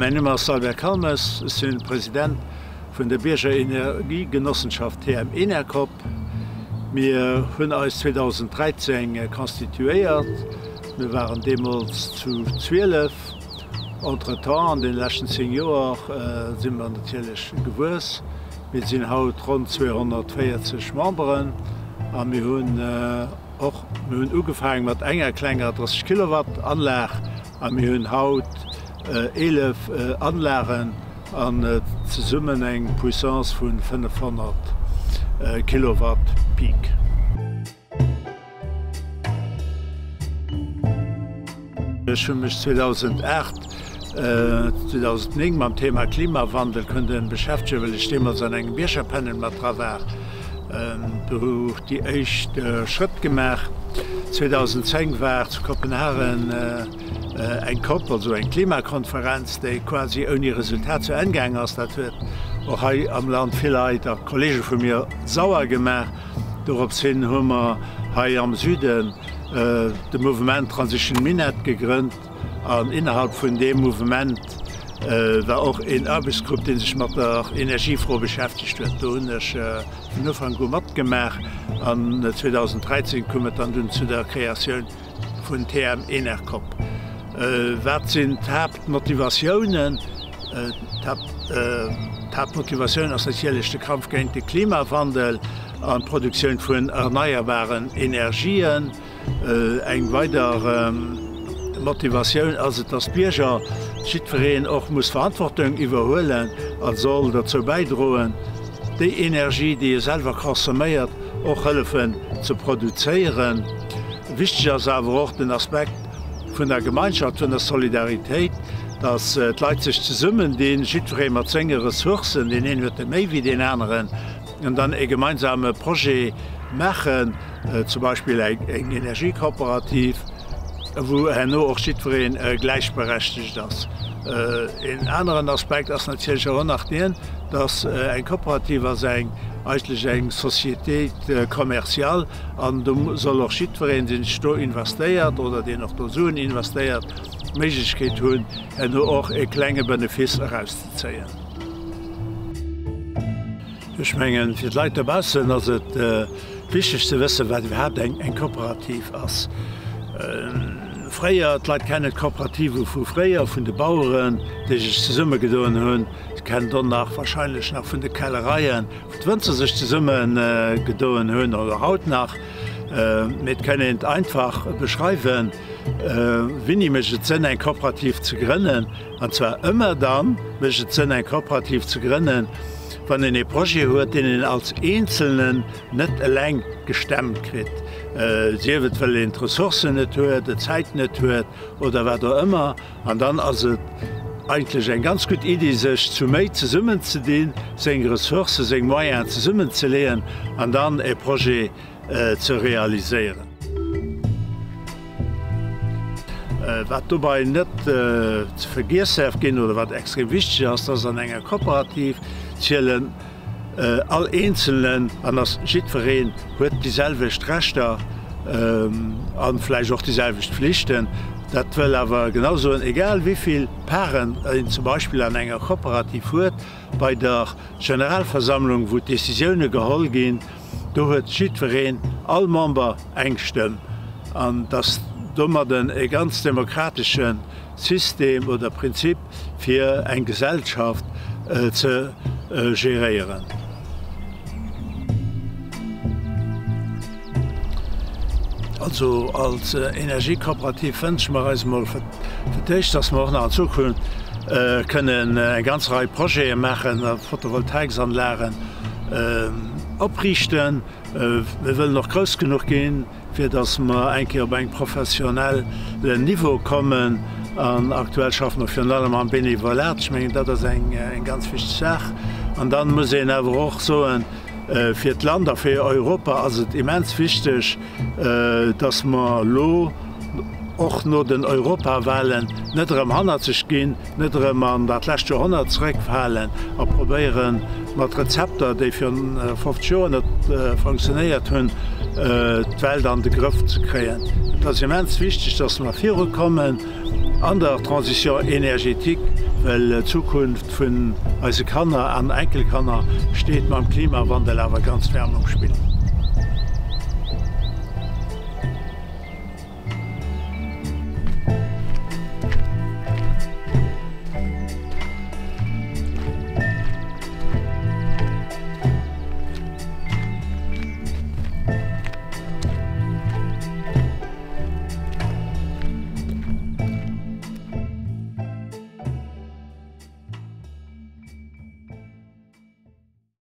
Mäin Numm ass Albert Calmes, ech sinn President vun der Biergerenergiegenossenschaft TM Enercoop. Mir hunn eis 2013 constituéiert. Mir waren deemools zu 12. Entretemps, an deene leschten 10 Joer, si mer natierlech gewuess. Mir sinn haut ronn 240 Memberen a mir hunn och, mir hunn ugefaange mat enger klenger 30 Kilowatt Anlag a mir hunn haut 11 Anlagen an zesummen eng Puissance vu 500 Kilowatt Peak. Ech hu mech 2008, 2009 mam Thema Klimawandel kënnen beschäftegen, well ech deemools an engem Biergerpanel mat dra war. Do hu déi éischt Schrëtt gemaach. 2010 war zu Kopenhagen eng Cop, also eng Klimakonferenz, déi quasi ouni Resultat zu Enn gaang ass. Dat huet och hei am Land vill Leit a Kollege vu mir sauer gemaach. Dorops hin hu mer hei am Süden de Mouvement Transition Minett gegrënnt an innerhalb vun deem Mouvement war och een Aarbechtsgrupp, dee sech mat der Energiefro beschäftegt huet. Do hunn ech vun Ufank u matgemaach an 2013 koum et dann dunn zu der Kreatioun vun TM Enercop. Wat sinn d'Haaptmotivatiounen? D'Haaptmotivatioun ass natierlech de Kampf géint de Klimawandel an d'Produktioun vun erneierbaren Energien. Eng weider Motivatioun ass et, dass d'Bierger, jiddwereen och muss Verantwortung iwwerhuelen a soll dozou bäidroen, déi Energie, déi e selwer consomméiert, och hëllefen ze produzéieren. Wichteg ass awer och den Aspekt vun der Gemeinschaft, vun der Solidaritéit, dass d'Leit sech zesummendinn, jiddweree mat senge Ressourcen, deen een huet der méi wéi deen aneren, an dann e gemeinsame Projet maachen, zum Beispill eng Energiekooperativ, wou herno och jiddweree gläichberechtegt ass. Een aneren Aspekt ass natierlech och nach deen, dass eng Kooperativ ass eng eigentlech eng Société commerciale an do soll och jiddwereen, deen sech do investéiert oder deen och do Suen investéiert, d'Méiglechkeet hunn, herno och e klenge Benefice erauszezéien. Ech mengen, fir d'Leit dobaussen ass et wichteg ze wëssen, wat iwwerhaapt eng Kooperativ ass. Fréier, d'Leit kennen d'Kooperative vu fréier, vun de Baueren, déi sech zesummegedoen hunn. Se kennen et och nach wahrscheinlech nach vun de Kellereien, wou d'Wënzer sech zesummegedoen hunn, oder haut nach. Mee et kann een et einfach beschreiwen, Wéini mécht et Sënn, eng Kooperativ ze grënnen? An zwar ëmmer dann mécht et Sënn, eng Kooperativ ze grënnen, wann een ee Projet huet, deen een als Eenzelnen net eleng gestemmt kritt, sief et well een d'Ressourcen net huet, d'Zäit net huet oder wat och ëmmer. An dann ass et eigentlech eng ganz gutt Iddi, sech zu méi zesummenzedinn, seng Ressourcen, seng Moyenen zesummenzeleeën an dann e Projet ze realiséieren. Wat dobei net ze vergiess däerf ginn oder wat extrem wichteg ass, dass an enger Kooperativ zielen all Eenzelnen an dass jiddwereen huet déi selwecht Rechter a vläicht och déi selwecht Flichten. Dat wëll awer genau soen, egal wéi vill Paren een zum Beispill an enger Kooperativ huet, bei der Generalversammlung, wou d'Décisioune geholl ginn, Do huet jiddwereen, all Member eng Stëmm. An et ass domadden e ganz demokratesche System oder Prinzip, fir eng Gesellschaft ze geréieren. Also als Energiekooperativ wënsche mer eis emol fir d'éischt, dass mer och nach an Zukunft kënnen eng ganz Rei Projete maachen a Photovoltaiksanlagen opriichten. Mir wëllen och grouss genuch ginn, fir dass mer eng Kéier op engem professionellen Niveau kommen. An aktuell schaffe mer virun allem am Benevolat. Ech mengen, dat ass eng ganz wichteg Saach. An dann muss een awer och soen, Fir d'Land a fir Europa ass et immens wichteg, dass mer elo och no den Europawahlen net erëm hannerzeg ginn, net erëm an dat lescht Joerhonnert zeréckfalen a probéieren, mat Rezepter, déi virun 50 Joer net fonctionnéiert hunn, d'Welt an de Grëff ze kréien. Et ass immens wichteg, dass mer virukommen. an der Transition énergétique, well d'Zukunft vun eise Kanner an Enkelkanner steet mam Klimawandel awer ganz ferm um Spill.